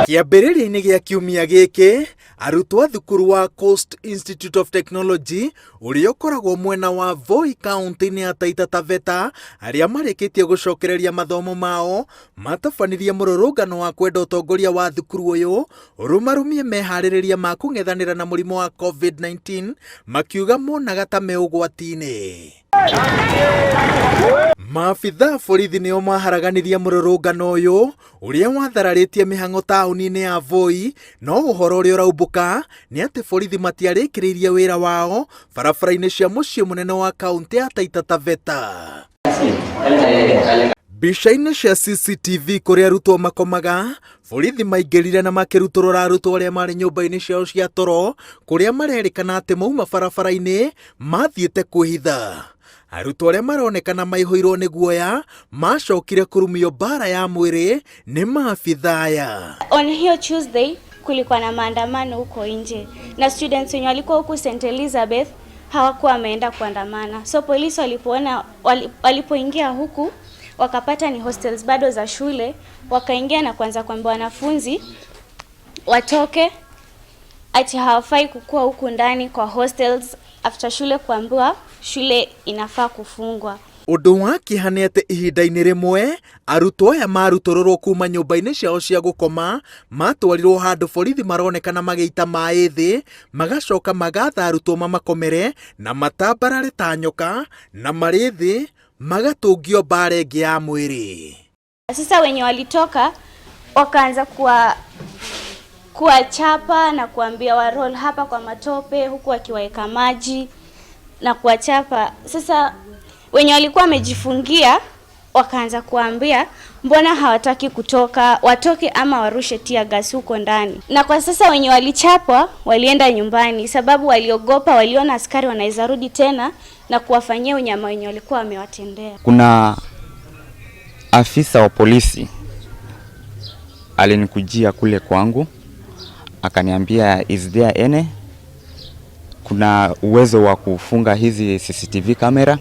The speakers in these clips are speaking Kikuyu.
Kĩambĩrĩria-inĩ gĩa kiumia gĩkĩ, arutwo a thukuru wa Coast Institute of Technology ũrĩa ũkoragwo mwena wa Voi kaunti-inĩ ya Taita Taveta arĩa marĩkĩtie gũcokereria mathomo mao matabanirie mũrũrũngano wa kwenda ũtongoria wa thukuru ũyũ ũrũmarũmie meharĩrĩria ma kũng'ethanĩra na mũrimũ wa COVID-19 makiuga monaga ta me ũgwati-inĩ. Maabitha a borithi nĩo maharaganirie mũrũrũngano ũyũ ũrĩa wathararĩtie mĩhang'o taũni-inĩ ya Voi, no ũhoro ũrĩa ũraumbũka nĩ atĩ borithi matiarĩkĩrĩirie wĩra wao barabara-inĩ cia mũciĩ mũnene wa kaũntĩ ya Taita Taveta. Mbica-inĩ cia CCTV kũrĩa arutwo makomaga, borithi maingĩrire na makĩrutũrũra arutwo arĩa marĩ nyũmba-inĩ ciao cia toro kũrĩa marerĩkana atĩ mauma barabara-inĩ mathiĩte kwĩhitha. Arutwo arĩa maronekana maihũirwo nĩ guoya macokire kũrumio mbara ya mwĩrĩ nĩ maabitha aya. On hiyo Tuesday kulikuwa na maandamano huko nje na students wenye walikuwa huku St Elizabeth hawakuwa wameenda kuandamana, so polisi walipoona walipoingia huku wakapata ni hostels bado za shule, wakaingia na kuanza kuambia wanafunzi watoke, ati hawafai kukua huku ndani kwa hostels after shule kuambiwa shule inafaa kufungwa. Ũndũ wa kĩeha nĩ atĩ ihinda-inĩ rĩmwe arutwo aya marutũrũrwo kuma nyũmba-inĩ ciao cia gũkoma matwarirwo handũ borithi maronekana magĩita maĩ thĩ magacoka magatha arutwo mamakomere na matambarare ta nyoka na marĩ thĩ magatũngio mbara ĩngĩ ya mwĩrĩ. Sasa wenye walitoka wakaanza kuwa kuwachapa na kuambia waroll hapa kwa matope, huku wakiwaeka maji na kuwachapa. Sasa wenye walikuwa wamejifungia wakaanza kuambia mbona hawataki kutoka, watoke ama warushe tear gas huko ndani. Na kwa sasa wenye walichapwa walienda nyumbani, sababu waliogopa, waliona askari wanaweza rudi tena na kuwafanyia unyama wenye walikuwa wamewatendea. Kuna afisa wa polisi alinikujia kule kwangu akaniambia, is there any, kuna uwezo wa kufunga hizi CCTV camera.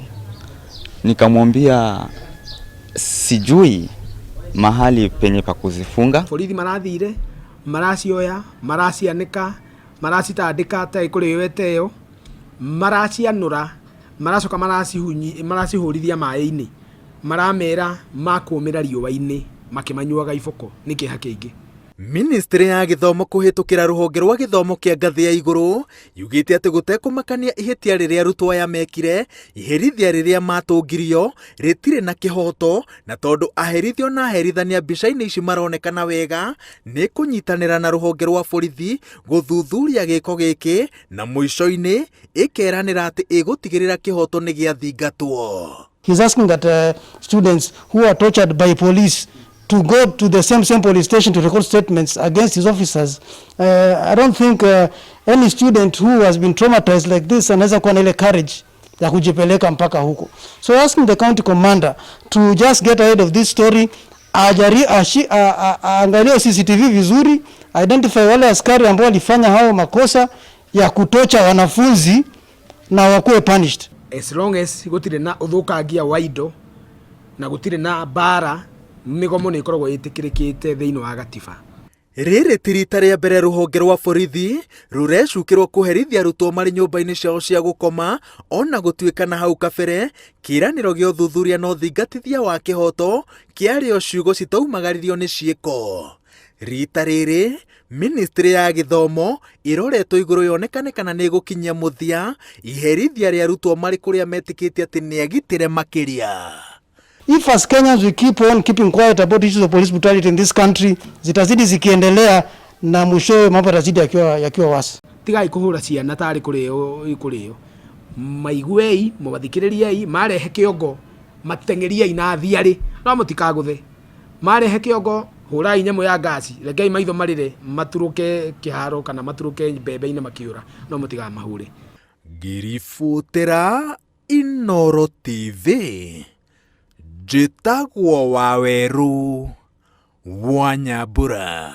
Nikamwambia sijui mahali penye pa kuzifunga. Borithi marathire maracioya maracianĩka maracitandĩka ta ĩkũrĩo ĩteo maracianũra maracoka maracihũrithia maĩ-inĩ maramera makũmĩra riũa-inĩ makĩmanyuaga iboko nĩ kĩeha kĩingĩ. Ministry ya gĩthomo kũhĩtũkĩra rũhonge rwa gĩthomo kĩa ngathĩ ya igũrũ yugĩte atĩ gũtekũmakania ihĩtia rĩrĩa arutwo aya mekire, iherithia rĩrĩa matũngirio rĩtirĩ na kĩhoto, na tondũ aherithio na aherithania mbica-inĩ ici maronekana wega nĩ kũnyitanĩra na rũhonge rwa borithi gũthuthuria gĩko gĩkĩ na mũico-inĩ ĩkeranĩra atĩ ĩgũtigĩrĩra kĩhoto nĩ gĩathingatwo. He's asking that students who are tortured by police to go to the same police station to record statements against his officers. I don't think any student who has been traumatized like this anaweza kuwa na ile courage ya kujipeleka mpaka huko. So asking the county commander to just get ahead of this story, ajari, ashi, aangalie CCTV vizuri, identify wale askari ambao walifanya hao makosa ya kutorture wanafunzi na wakuwe punished. As long as gũtirĩ na ũthũkangia wa indo na gũtirĩ na mbara, mĩgomo nĩ ĩkoragwo ĩtĩkĩrĩkĩte thĩinĩ wa gatiba. Rĩrĩ ti rita rĩa mbere rũhonge rwa borithi rũrecukĩrwo kũherithia arutwo marĩ nyũmba-inĩ ciao cia gũkoma, ona gũtuĩka na hau kabere kĩĩranĩro gĩa ũthuthuria na ũthingatithia wa kĩhoto kĩarĩ o ciugo citaumagaririo nĩ ciĩko. Rita rĩrĩ ministry ya gĩthomo ĩroretwo igũrũ yonekane kana nĩ ĩgũkinyia mũthia iherithia rĩa arutwo marĩ kũrĩa metĩkĩtie atĩ nĩ agitĩre makĩria. If as Kenyans we keep on keeping quiet about issues of police brutality in this country, zitazidi zikiendelea na mwishowe mambo yatazidi yakiwa worse. Tigai kũhũra ciana tarĩ kũrĩo ikũrĩo, maiguei mũmathikĩrĩriei, marehe kĩongo mateng'eriei na thiarĩ no mũtikagũthe, marehe kĩongo hũrai nyamũ ya ngasi, rekei maitho marĩre maturũke kĩharo kana maturũke mbembe-inĩ makĩũra, no mũtikamahũre. Ngĩribotera Inooro TV, njĩtagwo Wawerũ wa Nyambura.